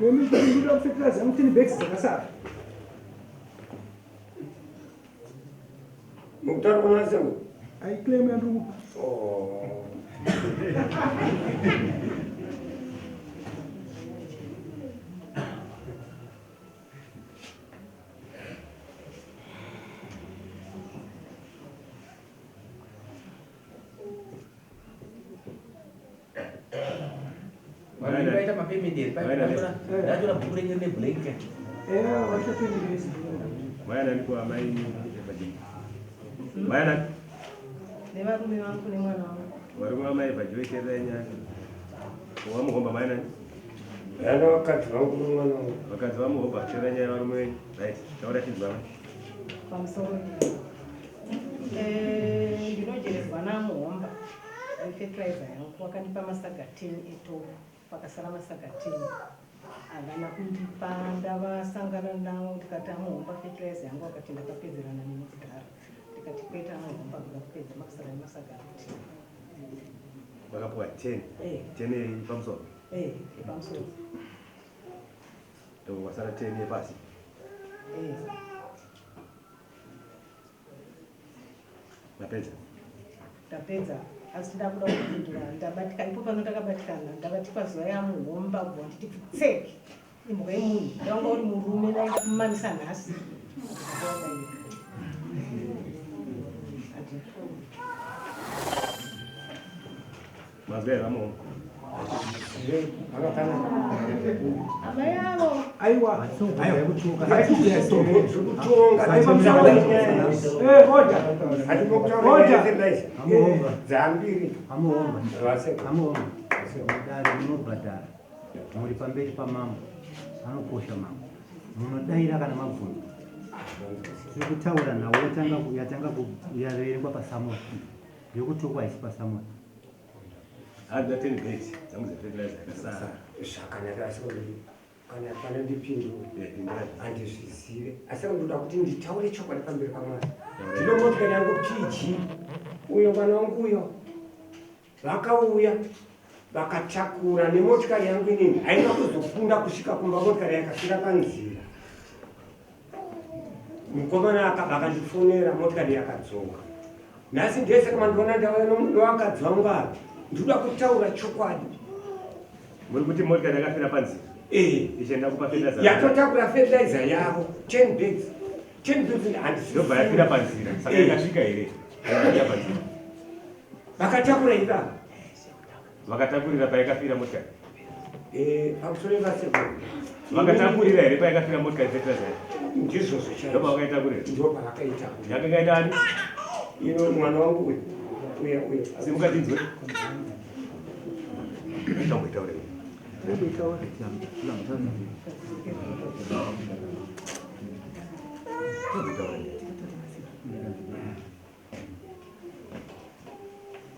Ndoda kufertilizer yangu 10 bags dzakasara. Mukutaura kuna Sembo? I claim yandiri kupa. Oh. Vaita mapayment here? Ndatora bhuku renyu rine blank. Eh, vaita payment yese. Mai nani ko amai Evajini? Mai nani? Nevarume vangu nemwana wangu. Varume vamai Evajini teererai nyaya. Wamuhomba mai nani? Vana vakadzi vangu nemwana wangu. Vakadzi vamuhomba teererai nyaya varume venyu. Right. Taura chinzwa mai. Pamusoro. Eh, ndinojerezwa namuhomba wefetiraiza yangu wakandipa masaga 10 etofu pakasara masaga 10 havana kundipa ndavasangana navo ndikati amuhomba fetiraiza yangu akati ndakapedzerana nemi kudhara ndikati kwete amuhomba kuda kupedza makusara nemasaga 10 Vakapuwa 10. Eh. 10 yepamusoro. Eh, yepamusoro. Ndobva kwasara 10 yepasi. Eh. Mapedza. Ndapedza asi ndakuda kupindura ndabatika ipo pano ndakabatikana ndabatikwa zuva yamuhomba kubva nditi pfutseki imbwa yemunhu ndanga uri murume ndaikumamisa nhasi. Mazwi here vamuhomba? Amai avo. Aiwa. Dzambiri. Amuhomba. Amuhomba. Mudare munobhadhara. Muri pamberi pamambo. Anokosha mambo. Munodaira kana mabvunza. Tiri kutaura nhau yatanga yatanga yaverengwa pasamoni. Yekutukwa haisi pasamoni. Hanzi 10 bags dzangu dzefertilizer yakasara. Zvakanaka asi kana pane ndipindure handizvizive asi ndoda kuti nditaure chokwadi pamberi pamwari. Ndino motikari yangu PG uyo mwana wangu uyo vakauya vakatakura nemotikari yangu inini haina kuzokunda kusvika kumba motikari yakafira panzira. Mukomana akabva akandifonera motikari yakadzoka. Nhasi ndiye saka mandiona ndauya nowakadzi vangu ava. Ndinoda kutaura chokwadi. Muri kuti motikari yakafira panzira? Eh. Ichienda kupa fertilizer. Yatotakura fertilizer yavo 10 bags. 10 bags handisi. Ndobva yafira panzira. Saka Eh. yakasvika here? Yakafira panzira. Vakatakura ivava. Vakatakurira payakafira motikari. Eh, pamusoro pevaseko. Vakatakurira here payakafira motikari fertilizer? Ndizvozvo chaizvo. Ndopavakaitakurira. Ndopavakaitakurira. Yakanga ina ani? Ino mwana wangu uyu. Uya uya. Simuka tinzwe. Tamboitaure.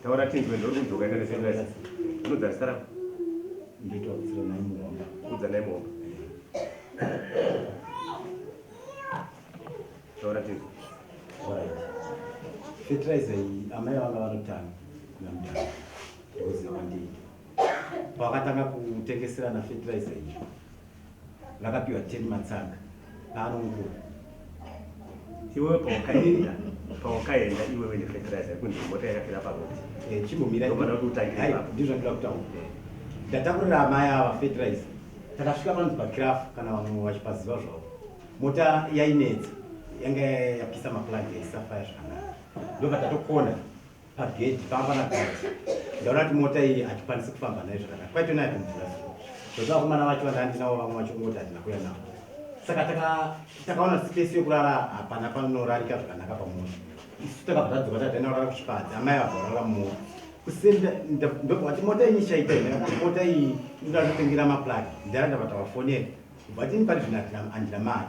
Taura tinzwe ndori kudzoka enda nefertilizer. Unodza zita rako? Ndoitwa Kudzanai Muhomba. Kudzanai Muhomba. Taura tinzwe. Alright. Fertilizer iyi amai vanga vanotanga kuna mudhara ndokuziva kwandiri. Pavakatanga kutengeserana fertilizer iyi vakapiwa 10 matsaga paanongura. Iwewe pawakaenda pawakaenda iwewe nefertilizer yekunzi mota yakafira parodi. Eh, chimbomira. Ndopanoda kuti utangire Hai, ipapo. ndizvo zvandinoda kutaura. Ndatakurira amai ava fertilizer. Takasvika panonzi pakirafu kana vamwe vachipaziva zvavo. Mota yainetsa yanga yapisa maplug yaisafaya zvakanaka. Ndobva tatokona pagedhi panga pana gadhi. Ndaona kuti mota iyi hatikwanisi kufamba nayo zvakanaka. Kwaitonaya kumvura so. Zvokuti vakomana vacho vandandinavo vamwe vacho kungoti hatina kuuya navo. Saka takaona space yekurara hapana panorarika zvakanaka pamota. Isu takabva tadzoka tati taenda kurara kuchipadzi amai vabva varara mumota. Kuseni ndobva vati mota iyi ichaita here? Ndakati mota iyi inoda kutengera maplug. Ndara ndabva tavafonera. Kubva tini pari zvino handina mari.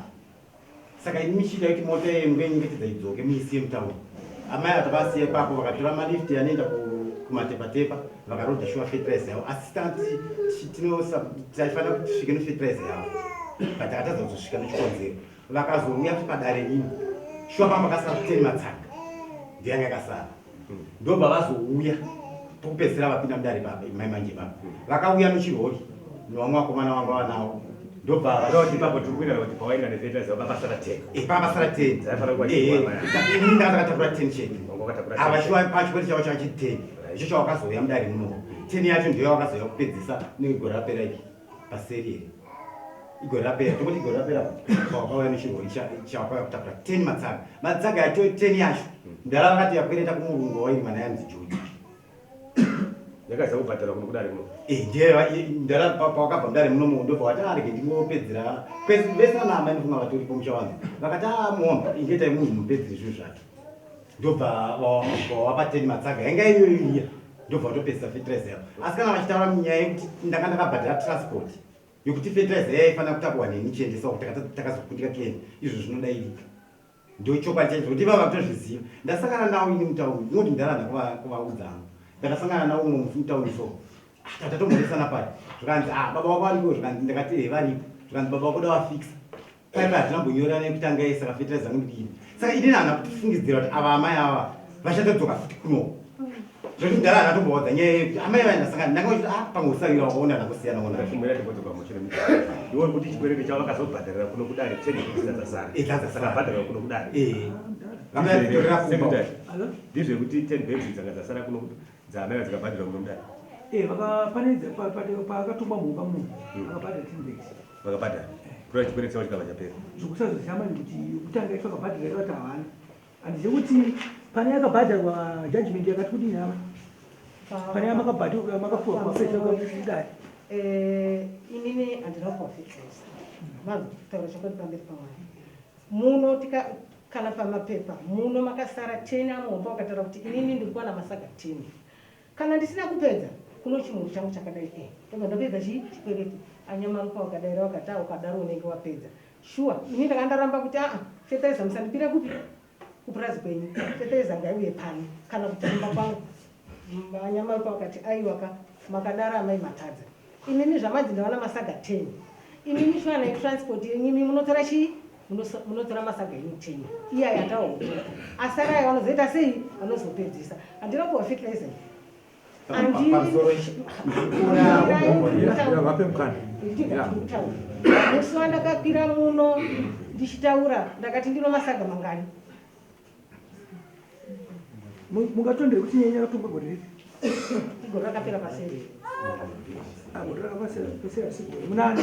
Saka ini michiita kuti mota iyi mungenyengetedza idzoke muisiye mutauni. Amai ava tavasiya ipapo vakatora malift anoenda kumatepatepa vakarodha shuwa fertilizer yavo. Asi tanga taifanira kuti tisvike nefertilizer yavo. But takatadza kuzosvika nechikonzero. Vakazouya kuti padare nini. Shuwa pamba pakasara 10 matsaga. Ndiyo yanga yakasara. Ndobva vazouya pokupedzisira vapinda mudare papa mai manje papa. Vakauya nechirori nevamwe vakomana vanga vanavo. Ndobva Ndoti ipapo tiri kuenda kuti pawaenda nefertilizer papasara 10. Eh, papasara 10. Dzaifanira kuva Eh, ini ndanga ndakatakura 10 chete. Wanga wakatakura Ava 10. shuwa pachikwereti chavo chachi 10. Icho chawakazouya mudare muno. 10 yacho ndiyo yawakazouya kupedzisa negore rapera iri paseri here. Igore rapera, tongoti igore rapera pawakauya nechirwere chawakauya kutakura 10 matsaga. Matsaga yacho 10 yacho. Ndara vakati yakwereta kumurungu wairima naye anzi George. Yakaza kubhadhara kuno kudare kuno. Eh, ndiye ndara pawakabva mudare munomu ndobva wati arege ndingopedzera kwese vese vana amai ndofunga vatoripo muchawanza vakati a muomba ingeitai munhu mupedzere zvinhu zvake ndobva wapa 10 matsaga yanga iyoyo iya ndobva watopedzisa fertilizer yavo asi kana vachitaura nyaya yekuti ndanga ndakabhadhara transport yokuti fertilizer yaifanira kutakurwa neni chiendesa kuti takazokundika kuenda izvo zvinodairika Ndochokwadi chacho kuti ivava vakutozviziva. Ndasangana nawo ini mutauni. Ndinoti ndaranda kuvaudza hangu. Ndakasangana nawo umwe musi mutauni so. Ah, tatombonetsana pai. Zvikanzi ah baba wako variko zvikanzi ndakati eh varipo. Zvikanzi baba wako dawafixa. Pai pai hatina kumbonyorana yekutanga yese saka fertilizer yangu ndidini. Saka ini handina kutifungidzira kuti ava amai ava vachatodzoka futi kuno. Zvekuti ndara handina tombovaudza nyaya yekuti amai vaya ndasangana ndanga vachiti ah pamwe usarira wakaona ndakosiyana ona. Ndafumira ndibodzoka mushure iwe uri kuti chikwereti chavo vakazobhadharira kuno kudare 10 bhekisi dzadzasara. Eh, dzadzasara. Vakabhadharira kuno kudare. Eh. Vamai kumba. Secretary, ndizvekuti 10 bags dzanga dzasara kuno dzaamai dzikabhadharira kuno mudare. Eh, vakapanidza paakatongwa mumba muno akabhadhara 10 bags. Vakabhadhara. Kureva chikwereti chavo chikabva chapera. Zvokusazoziva manje kuti kutanga icho akabhadhara kuti havana. Handizivi kuti pane yakabhadharwa judgment yakati kudini hama. Pane yamakabhadharwa makapuwa kwafesa kudai. Eh, inini handina kupuwa fertilizer. Vanhu kutaura chokwadi pamberi pamwari. Muno tika kana pamapepa muno makasara 10 amuhomba wakataura kuti inini ndiri kuwana masaga 10. Kana ndisina kupedza kuno chimuru changu chakadai eh. Ndobva ndapedza chii chikwereti. Anyamarupa wakadaira wakati ah ukadaro unenge wapedza. Sure ini ndanga ndaramba kuti aa fertilizer musandipira kupi kupurazi kwenyu. Fertilizer ngaiuye pano kana kuti kumba kwangu. Anyamarupa wakati aiwa ka makadaro amai matadza. Imimi zvamanzi ndawana masaga 10. Imimi shwana yetransport yenyu imi munotora chii? Munotora masaga enyu 10. Iya yataona. Asara ayo vanozoita sei? Vanozopedzisa. Handina kupiwa fertilizer. Musi wandakakwira muno ndichitaura ndakati ndino masaga mangani? Mungatondere kuti nyanya yakatongwa gore ripi? Gore rakapera paseri. Ah, gore rakapera paseri asi gore munani?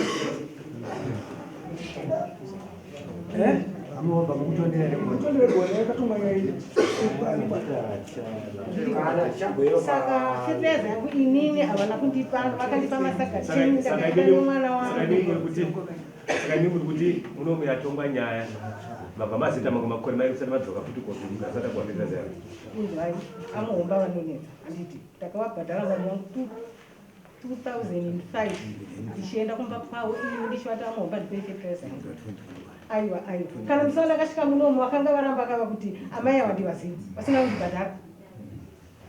Eh? Amuomba mukutondera here gore? Mukutondera gore yakatongwa nyaya iyi. Saka fertilizer yangu inini havana kundipa, vakandipa masaga 10 ndakaenda nemwana wangu. Saka imi muri kuti muno yatongwa nyaya mabva mazita mamwe makore mairi kusati madzoka futi kozviviga asati apuwa fertilizer yako. Inzwai, amuhomba vanonetsa handiti ndakavabhadhara mari yangu 2005 ndichienda kumba kwavo ini ndichivati amuhomba ndipei fertilizer yangu. Aiwa aiwa kana musi wandakasvika munomu vakanga varamba kava kuti amai ava ndivazivi vasina kundibhadhara.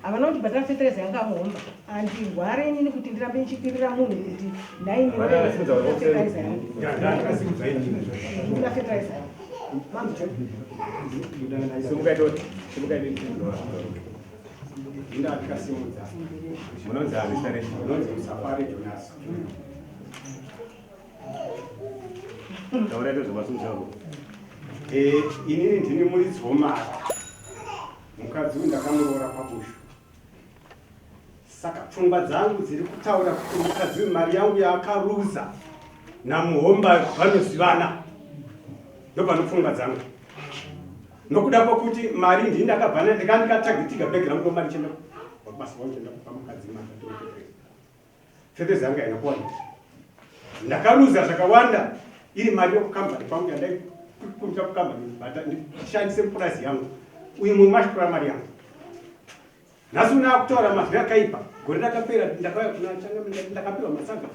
Havana kundibhadhara fertilizer yangu amuhomba. Handirware inini kuti ndirambe ndichikwirira munhu kuti nhaini fertilizer yangu. Ndikuda fertilizer yangu. Mambo. Simukai toti, simukai mimi. Ndakasimudza. Munonzi ani zita renyu? Munonzi Musafari Jonas. Taurai ndozvamasimudza apo. Eh, inini ndini muridzi womari. Mukadzi uyu ndakamuroora pabushu. Saka pfungwa dzangu dziri kutaura kuti mukadzi uyu mari yangu yaakaruza namuhomba vanozivana. Ndopano pfungwa dzangu. Nokuda kwokuti mari ndini ndakabva nayo, ndanga ndikatagitiga bhegi rangu romari chienda kubasa kwangu chienda kupa mukadzi mari atore fertilizer yangu haina kuwanika. Ndakaruza zvakawanda iri mari yokukambani kwangu yandaikumbira kukambani ndishandise purazi yangu. Uyu mumwe achitora mari yangu. Nhasi una akutaura mazwi akaipa. Gore rakapera ndakauya kuna changamire ndakapiwa masaga.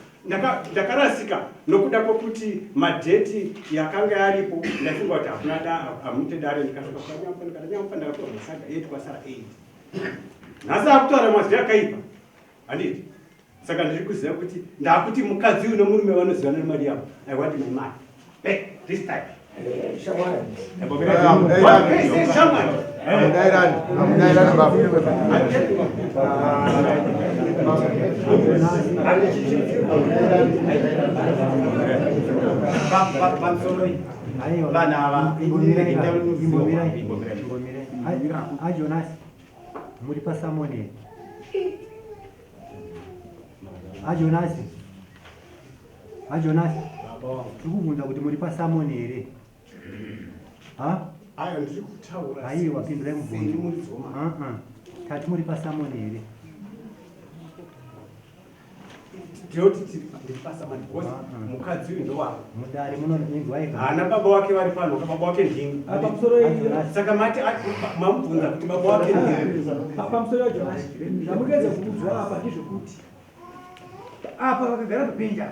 Ndakarasika nokuda kwokuti madheti yakanga aripo ndaifunga kuti hakuna da hamuite dare ndikasvika kwa Nyampa ndikati Nyampa ndakapiwa masaga 8 kwasara 8. Nhasi akutaura mazwi akaipa. Handiti? Saka ndiri kuziva kuti ndakuti mukadzi uyu nomurume vanozivana nemari yavo. I want my money. Back this time. Shamwari. What can say shamwari? Amudairani, amudairani baba. Pamusoro vanhu ava ajonasi muri pasamoni ajonasi ajonasi tiri kubvunza kuti muri pasamoni here ayo ndiri kutaura aiwa pindurai mubvunzo tati muri pasamoni here ndinoti tiri pasamani because mukadzi uyu ndowangu mudare munoinzwai haana baba wake vari pano baba wake ndini saka mati mamubvunza kuti baba wake ndini pamusoro yajonasi zvamukuedza kuudzwa apa ndezvekuti apa vakagara papenja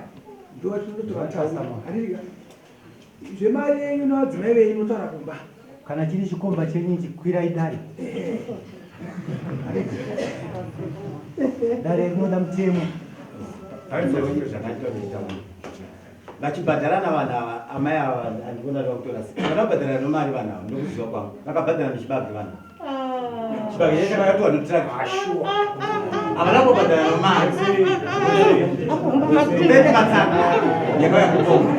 ndovatinotovatauura handirika zvemari yenyu navadzimai venyu notaura kumba kana chiri chikomba chenyu chikwirai dare dare rinoda mutemo vachibhadharana vanhu ava amai ava andikuona vakutora vakabhadharana nomari vanhu ava ndokuziva kwangu vakabhadharana nechibage vanhu chibage chacho vakapiwa notraki havana kubhadharana nomari bete matsanga yakauya kutonga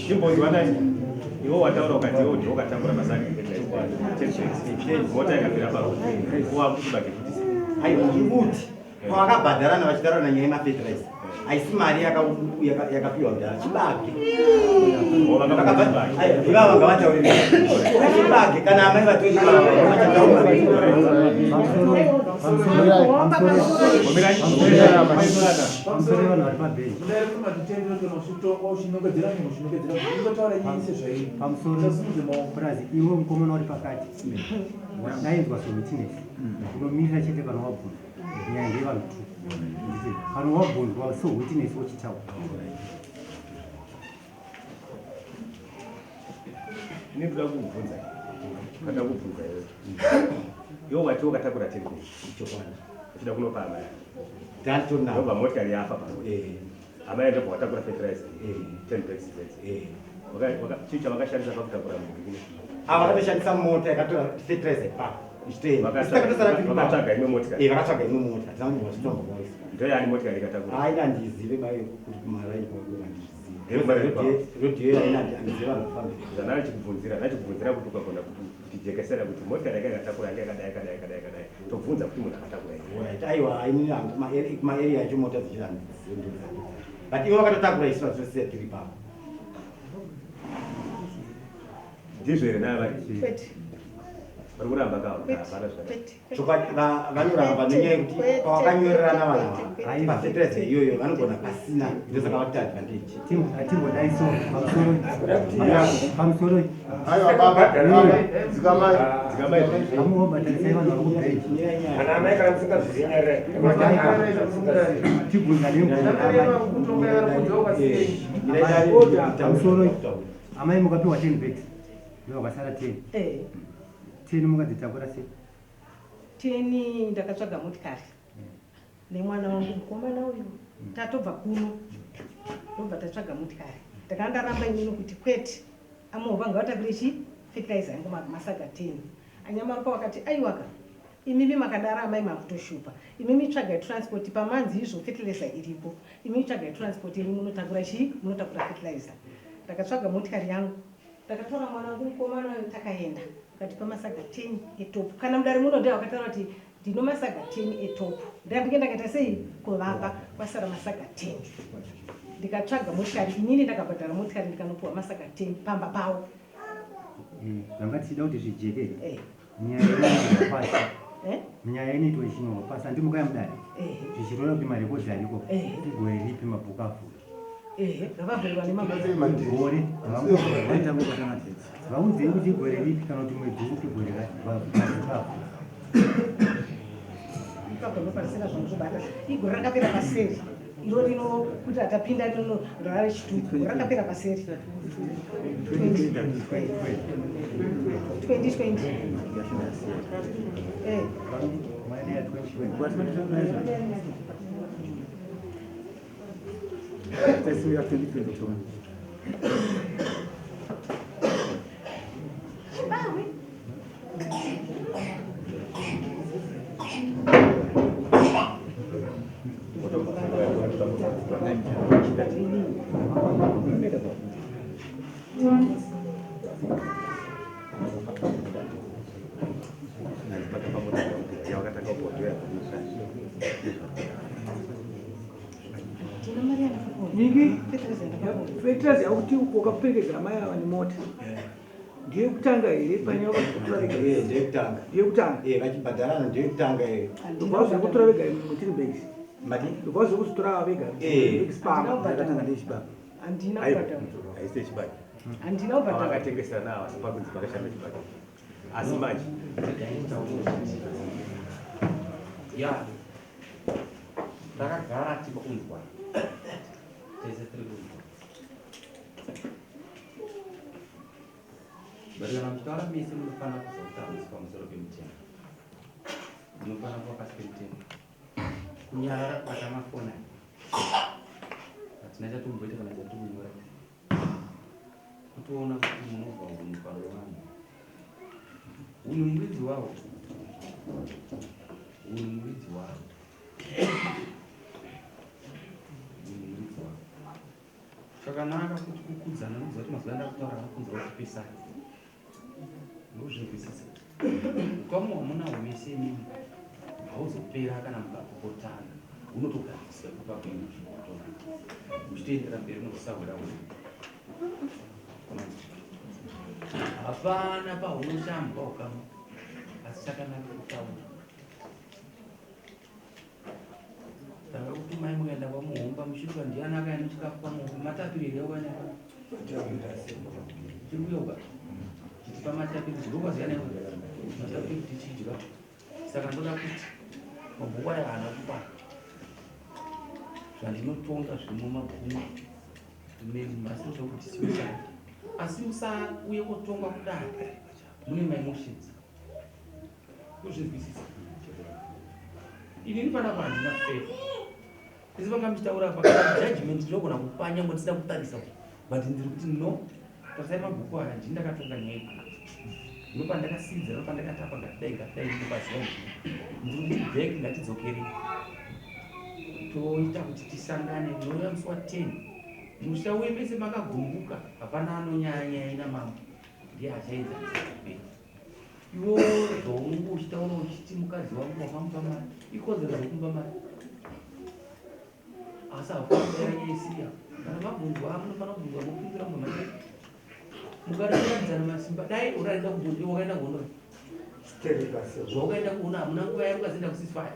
Chimbonzwanai iwo wataura ukati iwo ndiwo wakatambura masaka mota ikapera paro wakuchibage futi aiwa ndikuti pavakabhadharana vachitaurana nyaya yemafetiraiza haisi mari yakapiwa kudhara chibage ivava ngavataurire chibage kana amai vatori pamusoro vanhu vari pabhenji pamusoro purazi iwe mukomana uri pakati wadainzwa sewitness unomirira chete kana wabvunzwa nyaya ndeyevanhu two kana wabvunzwa sewitness wochitaura ini ndoda kukubvunza kada kubvunza iwe iwe wati wakatakura tiri chokwadi uchida kunopa amai ndatonao ndobva motikari yafa pano amai ndobva watakura fertilizer 10 bags idzi chii chavakashandisa pakutakura mugini ava vakatoshandisa mota yakatora fertilizer ipapo vakatsvaga imwe motikari vakatsvaga imwe mota hatina kuti vachitombovaisa ndoyaani motikari ikatakura haina handizive bayo kuti kumaraini kwako handizive rodhiyo haina handizive vanhu kufambira zvandachikubvunzira ndachikubvunzira kuti ukagona kutijekesera kuti motikari yanga yakatakura yanga yakadai yakadai yakadai yakadai tobvunza kuti munhu akatakura here Alright, aiwa inini kumaarea acho mota dzichira handizive but ivo vakatotakura isu vatosiya tiri papo ndizvo here naye vari Kwete. vari kuramba ka hapana zvakadai chokwadi vanoramba nenyaya yekuti pavakanyorerana vanhu ava pafetiraiza iyoyo vanogona pasina ndosaka vakuti advantage atingodai so pamusoro pamusoro aiwa baba dzikamai dzikamai amuobhadharisai vanhu vari kubhenji Ana amai kana musingazvizinyarira tibvunza nemubvunzo amai mukapiwa 10 bags ndovakasara 10 10 mukadzitakura sei teni ndakatsvaga motikari nemwana wangu mukomana uyu tatobva kuno ndobva tatsvaga motikari ndakanga ndaramba inini kuti kwete amovha ngavatakure chi fertilizer yangu masaga 10 anyamaropa wakati aiwaka imimi makadaro amai makutoshupa imimi tsvagai transport pamanzi izvo fertilizer iripo imimi tsvagai transport yenyu munotakura chii munotakura fertilizer ndakatsvaga motikari yangu ndakatora mwana wangu mukomana uyu takaenda akatipa masaga 10 etopu kana mudare muno ndee wakataura kuti ndino masaga 10 etopu ndandinge ndakaita sei kuvapa kwasara masaga 10 ndikatsvaga motikari inini ndakabhadhara motikari ndikanopiwa masaga 10 pamba pavo zvanga tichida kuti zvijeke Eh. nyaya inoitwa pasi Eh? nyaya inoitwa ichinyorwa pasi handi mukaya mudare Ehe. zvichirora kuti marekodzi ariko Ehe. igore ripi mabhuku avhura ehe ngavavhurirwa nemabhuku gore vaudzei kuti igore ripi kana kuti mwedzi upi gore mabhuku avhura ipapo ndoparisina zvanozobata igore rakapera paseri iro rino kuti atapinda rino rava rechituku gore rakapera paseri 2020 Eh. Mari ya 2020. Chibahwe. Niki fertilizer yakuti wakaperekedza amai ava nemota ndeyekutanga here pane vakazotora vega? Eh, ndeyekutanga. Ndeyekutanga. Eh, vachibhadharana ndeyekutanga iyo. Ndobva vazokutora vega mutiri bags. Mati? Ndobva vazokuzotora vega Eh. bags pamba. Ndakatanga ndechibaba. Handina kubhadhara. Haisi yechibage. Handina kubhadhara. Vakatengesana ava pakunzi pakashanda chibage. Asi manje Ya, takagara tikunzwa tese tiri kunzwa, but kana muchitaura mese munofanira kuziva kuti hamusi pamusoro pemutemo, munofanira kuva pasi pemutemo. Kunyarara kubata mafoni hatina chatomboita kana chatikunyora, kutoona kuti munobva unhu pano vanhu unhu muridzi wawo, unhu muridzi wawo, unhu muridzi wawo. Chakanaka kuti kukudzana, nokuziva kuti mazuva andakutaura anokunzira kuti pesai ndozvinzwisisa. Ukama hwamunawo mese imimi hauzopera kana mukapopotana, unotogadzisika kupa kwenyu zvinotona muchitoendera mberi nokusahwira wenyu. Hapana pahunoshambwa ukama, asi chakanaka kutaura. Tanga kutumai mukaenda kwamuhomba muchiruka, ndiani akaenda chikafu kwamuhomba? Matapiri here wakaenda? Chiri kuyeuka chitipa matapiri ndokwaziya matapiri tichidya. Saka ndoda kuti mabhuku aya haana kukwana, zvandinotonga zviri mumabhuku asi ndoda kuti simusai, asi musauye kotongwa kudare mune maemotions. Kuzvinzwisisa, inini panapa handina favor. Isi vanga muchitaura apa, kana judgment ndinogona kupa nyangwe ndisina kutarisa, but ndiri kuti no, tarisai mabhuku aya, ndini ndakatonga nyaya iyi, ndopandakasinzira, ndopandakatapa, ngatidai, ngatidai, ndopaziva. Ndiri kuti back, ngatidzokerei, toita kuti tisangane munouya musi wa10, musha uye mese makagumbuka, hapana anonyaya nyaya ina mambo, ndiye achaenzanisa mberi. Iwo zvaunenge uchitaura uchiti mukadzi wangu wakamupa mari, ikodzero dzekumupa mari, asi hakuaa nyaya isiya. Kana mabvunzwa, munofanira kubvunzwa, mopindura mumamai, mukaratidzana masimba. Dai uraenda kugondo, wakaenda kuhondo, zvaukaenda kuona, hamuna nguva yamukazoenda kuceasefire,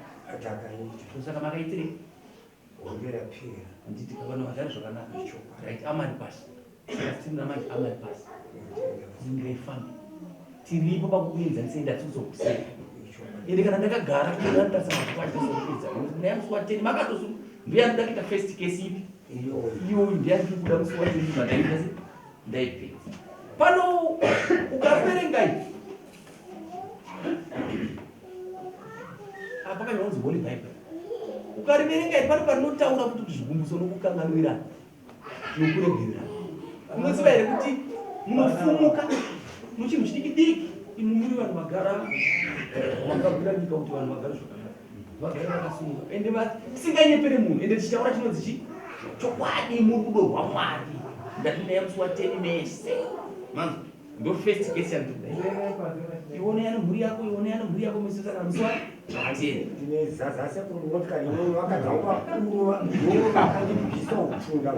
saka makaitirei? Handiti vanhu vagari zvakanaka? Right, amari pasi. Saka titina manje amari pasi, nyika ifambe, tiripo pakukuenzanisei, ndatikuzokusei. Ende kana ndakagara kunotarisa mabhuku achitozokuedza naye musi wa10 makatosu, ndiye anoda kuita first case ipi iyoyo, ndiye andiri kuda musi wa10 mandaita se ndaipedza pano. Ukaverenga iyi apa pakanyorwa kunzi Holy Bible, ukariverenga iri pano parinotaura kuti zvigumbuso nokukanganwirana nokuregererana. Unoziva here kuti munofumuka muchinhu chidiki diki? Imi muri vanhu vagara vakagwira nyika kuti vanhu vagare zvakanaka, vagare vakasununguka ende vasinganyepere munhu, ende tichitaura chinonzi chi chokwadi murudo rwaMwari. Ndatinaya musi wa10 mese manzwa, ndo first case yandikuda. Ione yano mhuri yako, ione yano mhuri yako, mese saka musi wa10. Ndine zaza sekumotokari imwe vakadzangwa kuro vakandibvisa upfunda.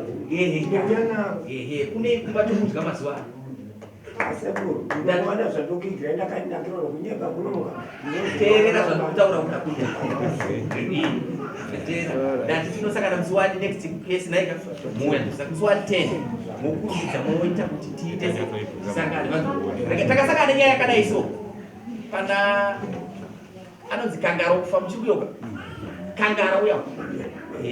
Ehe, kune kumba tokudya mazuva ano. Sekuru, ndinowana zvandokuigira, ndakanakirwa nokunyeba kunomuka. Teerera zvandikutaura kuda kuita. Teerera, ndati tinosangana musi wa next case naika muuya, ndosaka musi wa10 mokurumidza moita kuti tiite tisangane. Vanhu takasangana nenyaya yakadai, so pana anonzi Kangara kufa, muchikuyoka Kangara uya.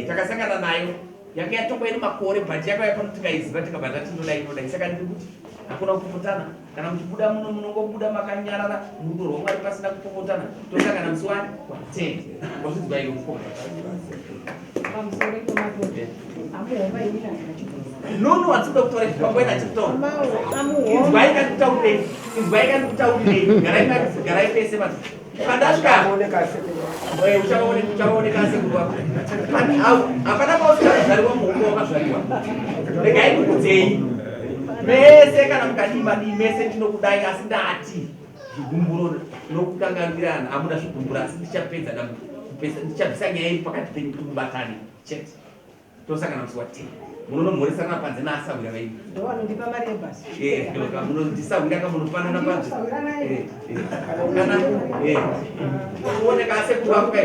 Takasangana nayo, yanga yatongwa ine makore, but yakauya pano tikaiziva, tikabva tati inodai, inodai. Saka ndiri kuti hakuna kupopotana. Kana muchibuda muno, munongobuda makanyarara murudo rwaMwari pasina kupopotana. Tosangana musi wani 10. Wazvidzwa iwe mukoma? Pamusoro ipomato. Amuhomba ini handina chigumbuso. No, no, hatisi kuda kutaura izvi, panguva ino hatisi kutaura. Inzwai kandikutaurirei, inzwai kandikutaurirei, garai garai pese vanhu. Pandasvika uchavaoneka asekuru wako. Hapana pausina kuzvariwa muhomba wakazvariwa. Regai ndikudzei. Mese kana mukadii madii mese ndinokudai asi ndati zvigumburo nokukanganwirana hamuna zvigumburo asi ndichapedza ndichabvisa nyaya iri pakati penyu kuti mubatane chete. Tosangana musi wa 10. Munonomhoresana panze naasahwira venyu. Ndovanondipa mari yebhasi. Eh, munondisahwira ka munopanana panze. Eh, eh. Kana eh. Kuoneka asekuru vako.